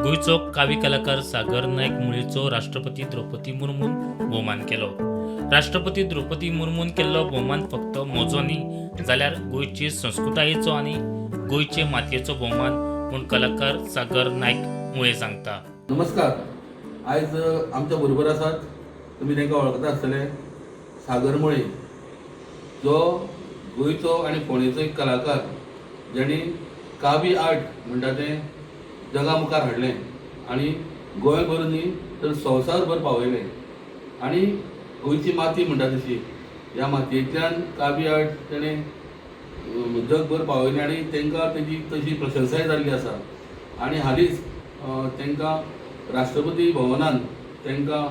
गोंयचो कावी कलाकार सागर नायक मुळेचो राष्ट्रपती द्रौपदी मुर्मून भोवमान केलो. राष्ट्रपती द्रौपदी मुर्मून केल्लो भोवमान फक्त म्हजो न्ही, जाल्यार गोंयची संस्कृतायेचो आनी गोंयचे मातयेचो भोवमान म्हूण कलाकार सागर नायक मुळे सांगता. नमस्कार. आयज आमच्या बरोबर आसात, तुमी तांकां वळखता आसतले, सागर मुळे, जो गोंयचो आनी फोंडेचो एक कलाकार, जाणी कावी आर्ट म्हणटा तें जगा मुखार हाडलें आनी गोंयभर न्ही तर संवसारभर पावयलें. आनी गोंयची माती म्हणटा तशी ह्या मातयेंतल्यान कावी आर्ट तेणें जगभर पावयलें आनी तांकां तेजी तशी प्रशंसाय जाल्ली आसा. आनी हालींच तांकां राष्ट्रपती भवनान तांकां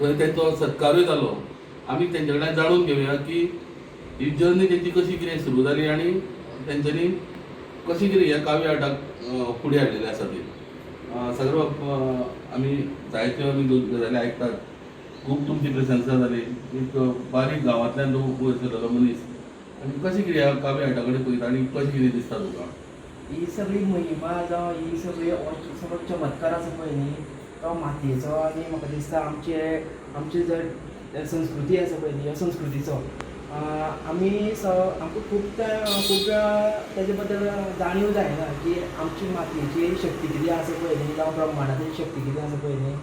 थंय तांचो सत्कारूय जालो. आमी तेंचे कडल्यान जाणून घेवया की ही जर्नी तेंची कशी कितें सुरू जाली आनी तेंच्यांनी कशी कितें ह्या काव्य आर्टाक फुडें हाडलेलें आसा ती. सागर बाब, आमी जायत्यो आमी गजाली आयकतात, खूब तुमची प्रशंसा जाली. एक बारीक गांवांतल्यान तूं वयर सरलेलो मनीस आनी कशें कितें ह्या काव्य आर्टा कडेन पळयता आनी कशें कितें दिसता तुका? ही सगळी महिमा जावं ही सगळी हो सगळो चमत्कार आसा पळय न्ही, तो मातयेचो. आनी म्हाका दिसता आमचे आमची जर संस्कृती आसा पळय न्ही, ह्या संस्कृतीचो आमी आमकां खूब खूब तेजे बद्दल जाणीव जायना की आमची मातयेची शक्ती कितें आसा पळय न्ही, जावं ब्रह्मांडाची शक्ती कितें आसा पळय न्ही,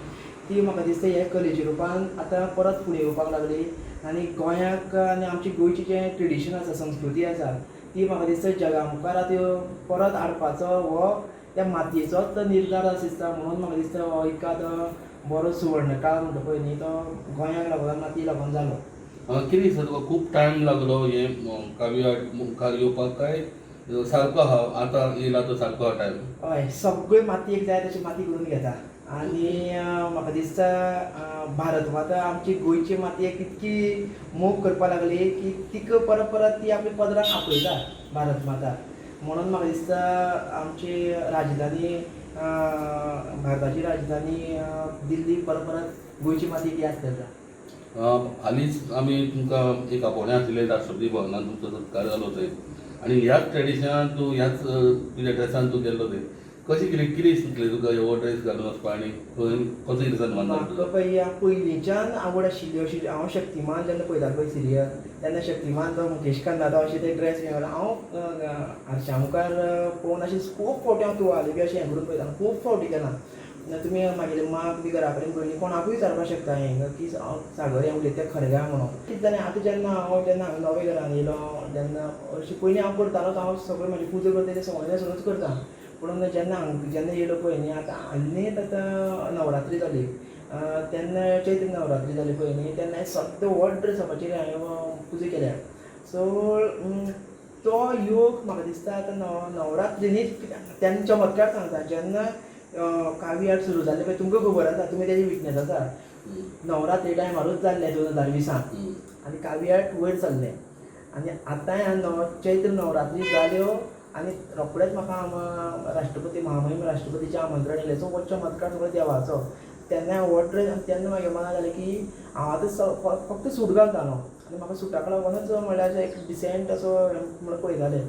ती म्हाका दिसता हे कलेच्या रुपान आतां परत फुडें येवपाक लागली. आनी गोंयाक आनी आमची गोंयची जें ट्रेडिशन आसा, संस्कृती आसा, ती म्हाका दिसता जगा मुखार आतां परत हाडपाचो हो त्या मातयेचोच निर्धार आसा दिसता. म्हणून म्हाका दिसता हो एक आतां बरो सुवर्णकाळ म्हणटा पळय न्ही, तो गोंयाक लागून, मातयेक लागून जालो. कितें दिसता तुका, खूब टायम लागलो हें काव्य आर्ट मुखार येवपाक काय सारको आहा, आतां येयला तो सारको आहा टायम? हय, सगळे मातयेक जाय तशी माती करून घेता. आनी म्हाका दिसता भारत माता आमची गोंयची मातयेक इतकी मोग करपाक लागली की तिका परत परत ती आपल्या पदराक आपयता भारत माता. म्हणून म्हाका दिसता आमची राजधानी, भारताची राजधानी दिल्ली परत परत गोंयची मातयेक याद करता. हालींच आमी तुमकां एक आपोवणें आशिल्लें, राष्ट्रपती भवनान तुमचो सत्कार जालो थंय आनी ह्याच ट्रेडिशनान तूं ह्याच तुज्या ड्रेसान तूं गेल्लो थंय. कशें कितें कितें दिसलें तुका हो ड्रेस घालून वचपा आनी खंय कसो कितें सन्मान जालो म्हाका तुजो? पळय पयलींच्यान आवड आशिल्ली अशी. हांव शक्तिमान जेन्ना पळयतालो पळय सिरियल, तेन्ना शक्तिमान तो मुकेश खन्ना तो अशें ते ड्रेस बी घालून हांव आरशा मुखार पळोवन अशें खूब फावटी हांव तुवाले बी अशें हें करून पळयतालो, खूब फावटी केलां. तुमी म्हागेले मांक बी घरा कडेन भयणी कोणाकूय विचारपाक शकता हें की सागर हें उलयता तें खरें काय म्हणून. कितें जालें आतां जेन्ना हांव जेन्ना हांगा नवें घरान येयलो जेन्ना अशें पयलीं हांव करतालोच, हांव सगळें म्हाजी पुजा करता तें सगळें न्हेसुनूच करता. पूण जेन्ना हांगा जेन्ना येयलो पळय न्ही, आतां आनी आतां नवरात्री जाली तेन्ना, चैत्र नवरात्री जाली पळय न्ही, तेन्ना हांवें सद्दां व्हड ड्रेसापाचेर हांवें पुजा केल्या. सो तो योग म्हाका दिसता आतां नवरात्रीनीच तेन्ना चमत्कार सांगता. जेन्ना कावी आर्ट सुरू जालें पळय, तुमकां खबर आसा, तुमी तेजे विटनेस आसा, नवरात्री टायमारूच जाल्लें 2020. आनी कावी आर्ट वयर सरलें. आनी आतांय चैत्र नवरात्री जाल्यो आनी रोखडेंच म्हाका राष्ट्रपती महामहीम राष्ट्रपतीचें आमंत्रण येयलें. सो हो चमत्कार सगळो देवाचो. तेन्ना हो ड्रेस आनी तेन्ना म्हागे मनां जालें की हांव आतां फक्त सूट घालतालो आनी म्हाका सुटाक लागूनच म्हणल्यार अशें एक डिसेंट असो म्हणून पळयताले.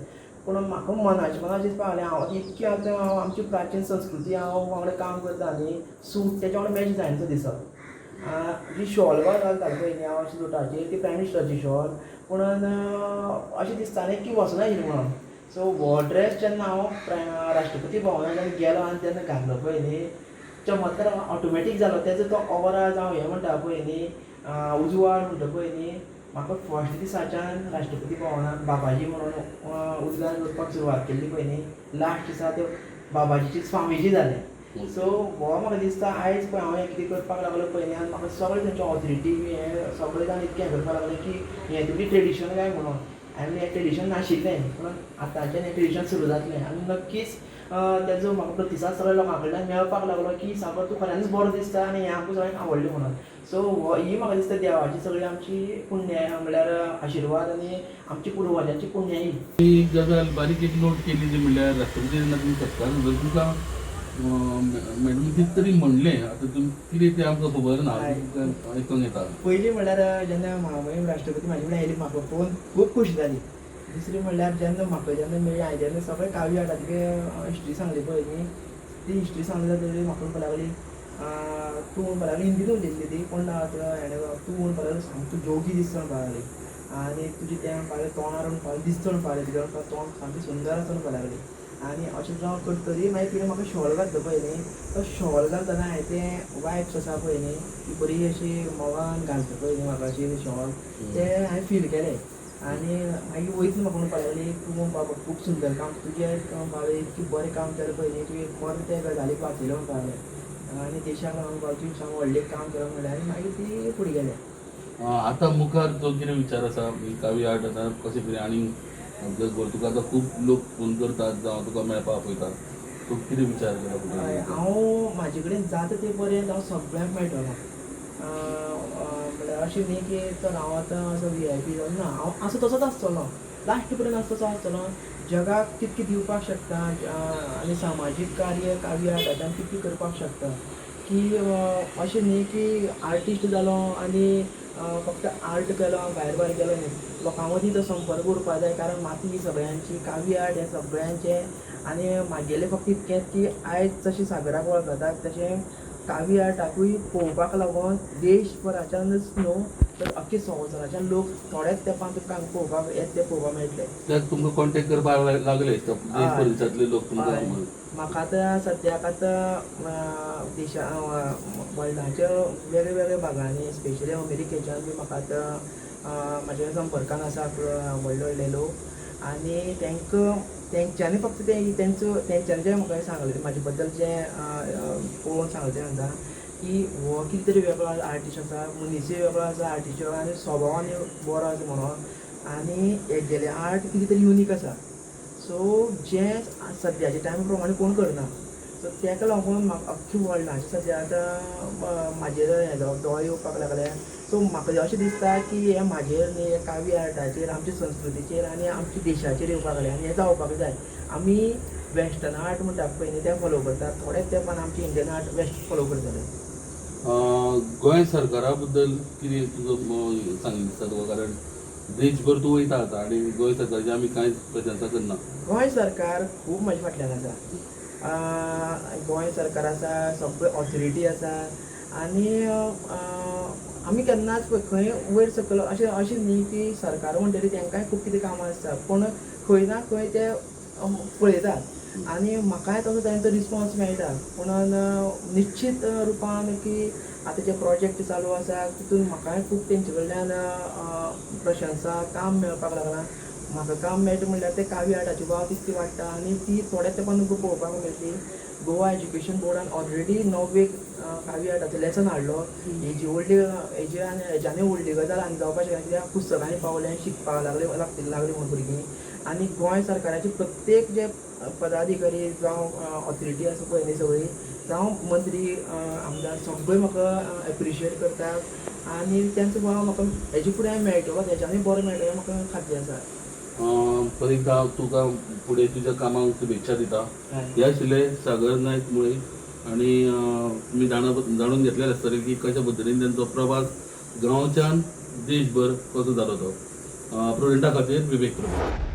पूण म्हाका मनाचे मनां दिसपाक लागलें हांव आतां इतकें आतां हांव आमची प्राचीन संस्कृती हांव वांगडा काम करता न्ही, सूट तेच्या वांगडा मॅच जायना सो दिसप. जी शॉल घालतालो पळय न्ही हांव अशें सुटाचेर, ती प्रायम मिनिस्टराची शॉल, पूण अशें दिसतालें की वचनाशिल्लें म्हणून. सो हो ड्रेस जेन्ना हांव राष्ट्रपती भवनान जेन्ना गेलो आनी तेन्ना घातलो पळय न्ही, चमत्कार ऑटोमॅटीक जालो. तेजो तो ओवरा जावं हें म्हणटा पळय न्ही, उजवाड म्हणटा पळय न्ही, म्हाका फर्स्ट दिसाच्यान राष्ट्रपती भवनान बाबाजी म्हणून उद्गार करपाक सुरवात केल्ली पळय न्ही, लास्ट दिसा ते बाबाजीचे स्वामीजी जाले. सो हो म्हाका दिसता आयज पळय हांव हें कितें करपाक लागलो पळय न्ही, आनी म्हाका सगळे थंयचे ऑथॉरिटी बी हें सगळे जाण इतकें हें करपाक लागले की हें तुमचें ट्रेडिशन काय म्हणून. आनी हें ट्रेडिशन नाशिल्लें, पूण आतांच्यान हें ट्रेडिशन सुरू जातलें. आनी नक्कीच तेजो म्हाका प्रतिसाद सगळ्या लोकां कडल्यान मेळपाक लागलो की सागर तूं खऱ्यांनीच बरो दिसता आनी हें आमकां सगळ्यांक आवडलें म्हणून. सो हो ही म्हाका दिसता देवाची सगळी आमची पुण्याय म्हणल्यार आशिर्वाद आनी आमची पुर्वजांची पुण्याई. ही गजाल बारीक एक नोट केली ती म्हणल्यार राष्ट्रपती जेन्ना तुमी सत्कार जाता तुमकां मॅडम कितें तरी म्हणलें, आतां तुमी कितें तें आमकां खबर ना, आयकूंक येता. पयलीं म्हणल्यार जेन्ना महामहीम राष्ट्रपती म्हाजे कडेन आयली म्हाका पळोवन खूब खोशी जाली. दुसरें म्हणल्यार जेन्ना म्हाका जेन्ना मेळ्ळी हांवें जेन्ना सगळें काव्य हाडटा तिका हिस्ट्री सांगली पळय न्ही, ती हिस्ट्री सांगली जातकीर म्हाका म्हणपाक लागली तूं म्हणपाक लागली, हिंदीन उलयल्ली ती, पूण हेणें तूं म्हणपाक लागली सामको जोगी दिसता म्हणपाक लागली आनी तुजें तें म्हणपाक लागलें तोंडार म्हणपाक लागली दिसता म्हणपाक लागली, तुगेलें तोंड सामकें सुंदर आसा म्हणपाक लागली. आनी अशें जावं करतरी मागीर तिणें म्हाका शॉल घातलो पळय न्ही, तो शॉल घालतना हांवें तें वायब्स आसा पळय न्ही, ती बरी अशी मोगान घालता पळय न्ही म्हाका अशी शॉल, तें हांवें फील केलें. आनी मागीर वयता म्हाका म्हणपाक लागली तूं बाबा खूब सुंदर काम तुजें म्हणपाक लागली, इतकें बरें काम केलें पळय न्ही तुवें, बरें ते गजालीक वाचयलें म्हणपाक लागलें आनी देशाक लागून म्हणपाक तुवें सामकें व्हडलें काम केलां म्हणलें आनी मागीर ती फुडें गेलें. आतां मुखार जो कितें विचार आसा कावी आर्ट आतां कशें कितें आनी जगभर तुका आतां खूब लोक फोन करतात जावं तुका मेळपाक आपयतात, सो कितें विचार केला फुडें? हांव म्हाजे कडेन जाता ते पर्यंत हांव सगळ्यांक मेळटलो. म्हणल्यार अशें न्ही की चल हांव आतां असो VIP जालो ना, हांव आसा तसोच आसतलो, लास्ट पर्यंत आसा तसो आसतलो. जगाक कितकें दिवपाक शकता आनी सामाजीक कार्य काव्य आर्टाच्यान कितकें करपाक शकता की अशें न्ही की आर्टिस्ट जालो आनी फक्त आर्ट केलो भायर भायर गेलो न्ही, लोकां मदीं तो संपर्क उरपाक जाय, कारण माती ही सगळ्यांची, काव्य आर्ट हें सगळ्यांचें. आनी म्हागेलें फक्त इतकेंच की आयज जशें सागराक वळखतात तशें कावी आर्टाकूय पळोवपाक लागून देशभराच्यानच न्हू तर अख्खे संवसाराच्यान लोक थोड्याच तेंपान तुमकां हांगा पळोवपाक येतले, पळोवपाक मेळटले. त्यात तुमकां कॉन्टेक्ट करपाक लागले देश परदेशांतले लोक तुमकां? म्हाका आतां सद्याक आतां देशा वर्ल्डाच्या वेगळे वेगळे भागांनी, स्पेशली अमेरिकेच्यान बी म्हाका आतां म्हाज्या संपर्कान आसा व्हडले व्हडले लोक आनी तांकां तेंच्यांनी फक्त ते तेंचो तेंच्यांनी जें म्हाका सांगलें म्हाजे बद्दल जें पळोवन सांगलें तें सांगता की हो कितें तरी वेगळो आर्टिस्ट आसा, मनीसूय वेगळो आसा, आर्टिस्ट वेगळो आनी स्वभावान बरो आसा म्हणून, आनी हेगेलें आर्ट कितें तरी युनीक आसा. सो जें सद्याच्या टायमा प्रमाणे कोण करना, सो ताका लागून म्हाका अख्खे वर्ल्डाचे सद्या आतां म्हाजेर हें दोळे येवपाक लागले. सो म्हाका अशें दिसता की हें म्हाजेर न्ही, हें कावी आर्टाचेर, आमच्या संस्कृतीचेर आनी आमच्या देशाचेर येवपाक लागलें आनी हें जावपाक जाय. आमी वेस्टर्न आर्ट म्हणटा पळय न्ही तें फॉलो करतात, थोड्याच तेंपान आमचे इंडियन आर्ट वेस्ट फॉलो करतले. गोंय सरकारा बद्दल कितें तुजो सांगीन दिसता तुका, कारण देशभर तूं वयता आतां आनी गोंय सरकाराची आमी कांयच प्रशंसा करना. गोंय सरकार खूब म्हाज्या फाटल्यान आसा, गोंय सरकार आसा, सगळे ऑथॉरिटी आसा आनी आमी केन्नाच खंय वयर सकयल अशें अशें न्ही की सरकार म्हणटरी तांकांय खूब कितें कामां आसता, पूण खंय ना खंय ते पळयतात आनी म्हाकाय तसो तांचो रिस्पोन्स मेळटा. पुणून निश्चीत रुपान की आतां जे प्रोजेक्ट चालू आसा तितून म्हाकाय खूब तेंचे कडल्यान प्रशंसा, काम मेळपाक लागलां. म्हाका काम मेळटा म्हणल्यार तें कावी आर्टाची वाव तितकी वाडटा आनी ती थोड्या तेंपान तुमकां पळोवपाक मेळटली. गोवा एज्युकेशन बोर्डान ऑलरेडी 9वेक कावी आर्टाचो लेसन हाडलो. हेजी व्हडली हेजी आनी हेज्यानूय व्हडली गजाल आनी जावपाक शकना, कित्याक पुस्तकांनी पावलें, शिकपाक लागले लागली म्हणून भुरगीं. आनी गोंय सरकाराचे प्रत्येक जे पदाधिकारी जावं ऑथॉरिटी आसा पळय न्ही सगळी, जावं मंत्री आमदार सगळे म्हाका एप्रिशिएट करतात आनी तेंचो वाव म्हाका हेजे फुडें मेळटलो, हेज्यानूय बरो मेळटलो म्हाका खात्री आसा. परत एकदां हांव तुका फुडें तुज्या कामाक शुभेच्छा दिता. हे आशिल्ले सागर नायक मुळे आनी तुमी जाणून घेतलेले आसतले की कशा पद्दतीन तेंचो प्रवास गांवच्यान देशभर कसो जालो तो. प्रुडंटा खातीर विवेक प्रभू.